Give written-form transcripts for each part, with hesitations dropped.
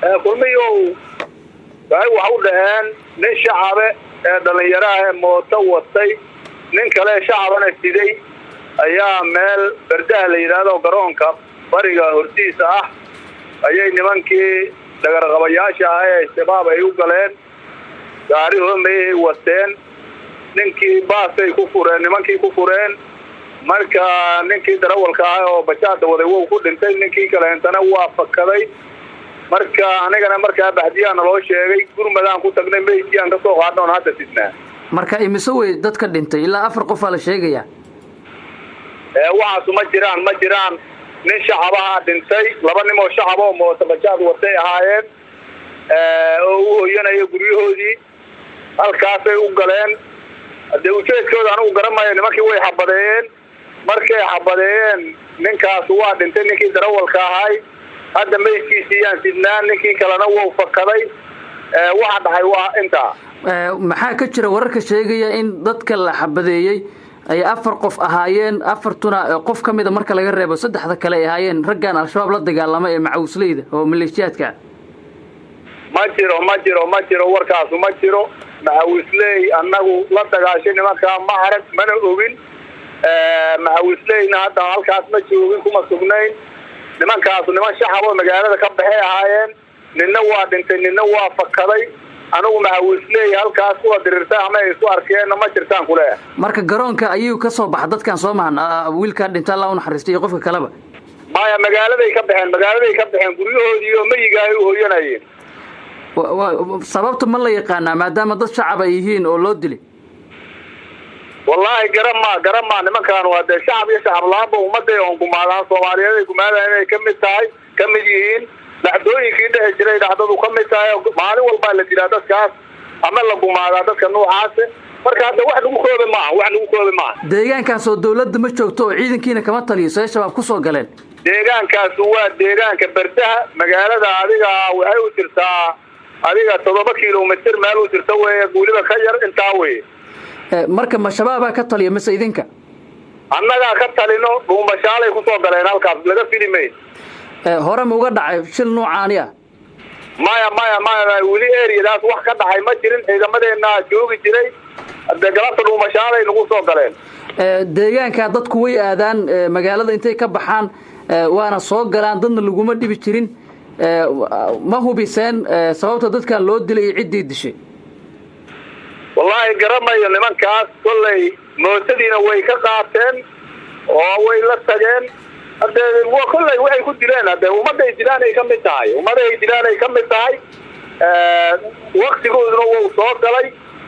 Kulmiyow waxa u dhaheen nin shacabe ee dhallinyaraha ee mooto watay, nin kale shacabana siday ayaa meel Berdaha la yidhaahdo, garoonka bariga hortiisa ah, ayay nimankii dhagarqabayaasha ah ee Shabaab ay u galeen. Gaari homayay wateen, ninkii baasay ku fureen, nimankii ku fureen. Marka ninkii darawalka ah oo bajaada waday wou ku dhintay, ninkii kaleentana waa fakaday. Marka anigana markaa baxdiyaa naloo sheegay, gurmadaan ku tagnay, meydkii aan kasoo qaadna oon hadda sidnaa. Marka imise wey dadka dhintay? Ilaa afar qofaa la sheegayaa. Waxaasu ma jiraan, ma jiraan. Nin shacabahaa dhintay, laba nin oo shacab oo mooto bajaad watay ahaayeen oo u hoyanaya guryahoodii, halkaasay u galeen. Hadee ujeedkooda anigu garamayo, nimankii way xabadeeyeen. Markay xabadeeyeen, ninkaas waa dhintay, ninkii darawalka ahay. Hadda meydkiisii yaan sidnaa, ninkii kalena wou fakaday. Waxa dhacay waa intaa. Maxaa ka jira wararka sheegaya in dadka la xabadeeyey ay afar qof ahaayeen, afartuna qof ka mida marka laga reebo saddexda kale ay ahaayeen raggan Al-Shabaab la dagaalama ee macawisleyda oo maleeshiyaadka? Ma jiro, ma jiro, ma jiro, warkaasu ma jiro. Macawisley annagu la dagaashay nimankaa ma arag, mana ogin. Macawisleyna hadda halkaas ma joogin, kuma sugnayn. Nimankaasu niman shacab oo magaalada ka baxay ahaayeen. Ninna waa dhintay, ninna waa fakaday. Anigu macawisley halkaas kuwa dirirta ama ay isu arkeenna ma jirtaan kuleeyahay. Marka garoonka ayuu ka soo baxa dadkan, soo mahan? Wiilkaa dhinta, Allah unaxariistay, iyo qofka kaleba. Maya, magaaladay ka baxeen, magaaladay ka baxeen, guryahoodii oo meyiga ay u hoyanayeen. Sababta ma la yaqaanaa, maadaama dad shacab ay yihiin oo loo dilay? Wallaahi garama, garama. Nimankaan waa dee shacab iyo shacab la-aanba ummaday oon gumaadaan, Soomaaliyeed ay gumaadaan inay kamid tahay, kamid yihiin. Dhacdooyinkii dhexi jiray dhacdadu ka mid tahay. Maalin walbaa la dilaa dadkaas ama la gumaadaa dadka nuucaasi. Marka hadda wax lagu koobi maaha, wax lagu koobi maaha. Deegaankaas oo dawladda ma joogto oo ciidankiina kama taliyo, see Shabaab kusoo galeen? Deegaankaasu waa deegaanka Berdaha. Magaalada adiga waxay u jirtaa adiga 7 kilomitr meel u jirta wey, weliba ka yar intaa wey. Marka ma Shabaabaa ka taliya mise idinka? Annagaa ka talino. Dhuumashaalay kusoo galeen halkaas, laga fili mayn. Hore ma uga dhacay shil noocaani ah? Maya, maya, maya, weli eriyadaas wax ka dhacay ma jirin. Ciidamadeenaa joogi jiray, hadee galabta dhuumashaalay nagu soo galeen. Deegaankaa dadku way aadaan magaalada intay ka baxaan, waana soo galaan, dadna laguma dhibi jirin. Ma hubiseen sababta dadkan loo dilay iyo ciddii dishay? Wallaahi garamayo. Nimankaas kollay mootadiina way ka qaateen oo way la tageen. Hadee wa kollay waxay ku dileen, hadee ummadday dilaan ay ka mid tahay, ummadahay dilaan ay ka mid tahay. Waktigooduna wau soo galay.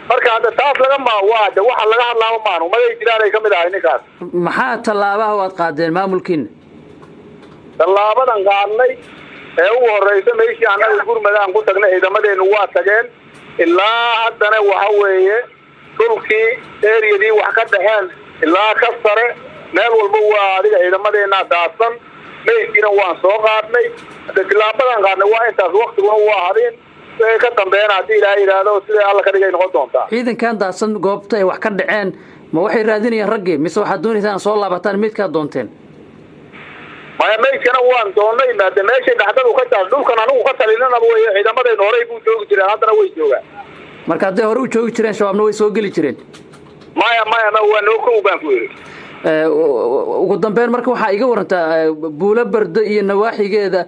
Marka hadda taas lagama waa de waxa laga hadlaaba maan, ummadahay dilaan ay ka mid ahay ninkaas. Maxaa tallaabaha waad qaadeen maamulkiina? Tallaabadan qaadnay ee ugu horeysa, meeshii annaga gurmadaan ku tagnay, ciidamadeenu waa tageen. Ilaa haddana waxa weeye dhulkii eriyadii wax ka dhexeen ilaa ka sare, meel walba waa adiga ciidamadeenaa daadsan. Meydkiina waan soo qaadnay. Hadda tilaabadan qaadnay waa intaas. Waktiguna waa habeen, wixii ka dambeena haddii Ilaahay yidhaahdo siday Alla ka dhigay noqon doontaa. Ciidankan daadsan goobta ay wax ka dhaceen, ma waxay raadinayaan raggii mise waxaad doonaysaan soo laabataan meydkaad doonteen? Maya, meydkana waan doonay. Maade meeshay dhacdadu ka taas, dhulkan anigu ka talinanaba wey. Ciidamadaynu horey buu joogi jireen, haddana way joogaan. Marka hadday hore u joogi jireen, Shabaabna way soo geli jireen? Maya, maya, ma waa noo kow baan ku yidhi. Ugu dambeyn marka waxaa iga warantaa Buulo Bardo iyo nawaaxigeeda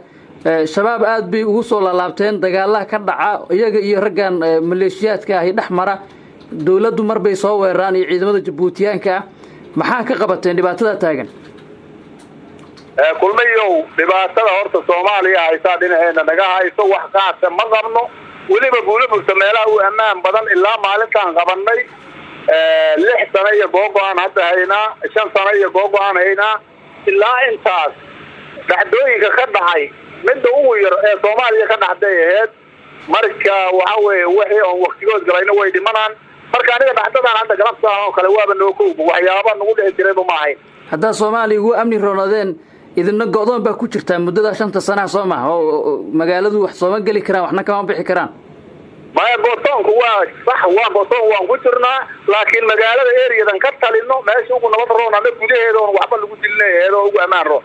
Shabaab aad bay ugu soo laalaabteen dagaalaha ka dhaca iyaga iyo raggan maleeshiyaadka ahi dhex mara. Dawladdu mar bay soo weeraraan iyo ciidamada Jabuutiyaanka ah. Maxaa ka qabateen dhibaatada taagan? Kulmayow, dhibaatada horta Soomaaliya haysaa dhinaceena naga hayso, wax qaadka ma qabno. Weliba Buulo Burta meelaha u ammaan badan ilaa maalintaan qabanay, 6 sano iyo googo-aan hadda haynaa, 5 sano iyo googo-aan haynaa, ilaa intaas dhacdooyinka ka dhacay midda ugu yar ee Soomaaliya ka dhacday aheyd. Marka waxa weeye wixii oon waktigood galayna way dhimanaan. Marka aniga dhacdadan hadda galabtaan oo kale waaba noo kowba, waxyaaba nagu dhici jirayba ma ahayn. Haddaad Soomaaliya ugu amni roonaadeen, idinna go'doon baa ku jirtaa muddadaa shanta sanaha, soo maha? Oo magaaladu wax sooma geli karaan, waxna kama bixi karaan. Maya, go'doonku waa sax, waa go'doon waan ku jirnaa, laakiin magaalada eriyadan ka talino meesha ugu nabad roon ama gudaheeda oon waxba lagu dilinaheed oo ugu ammaan roon.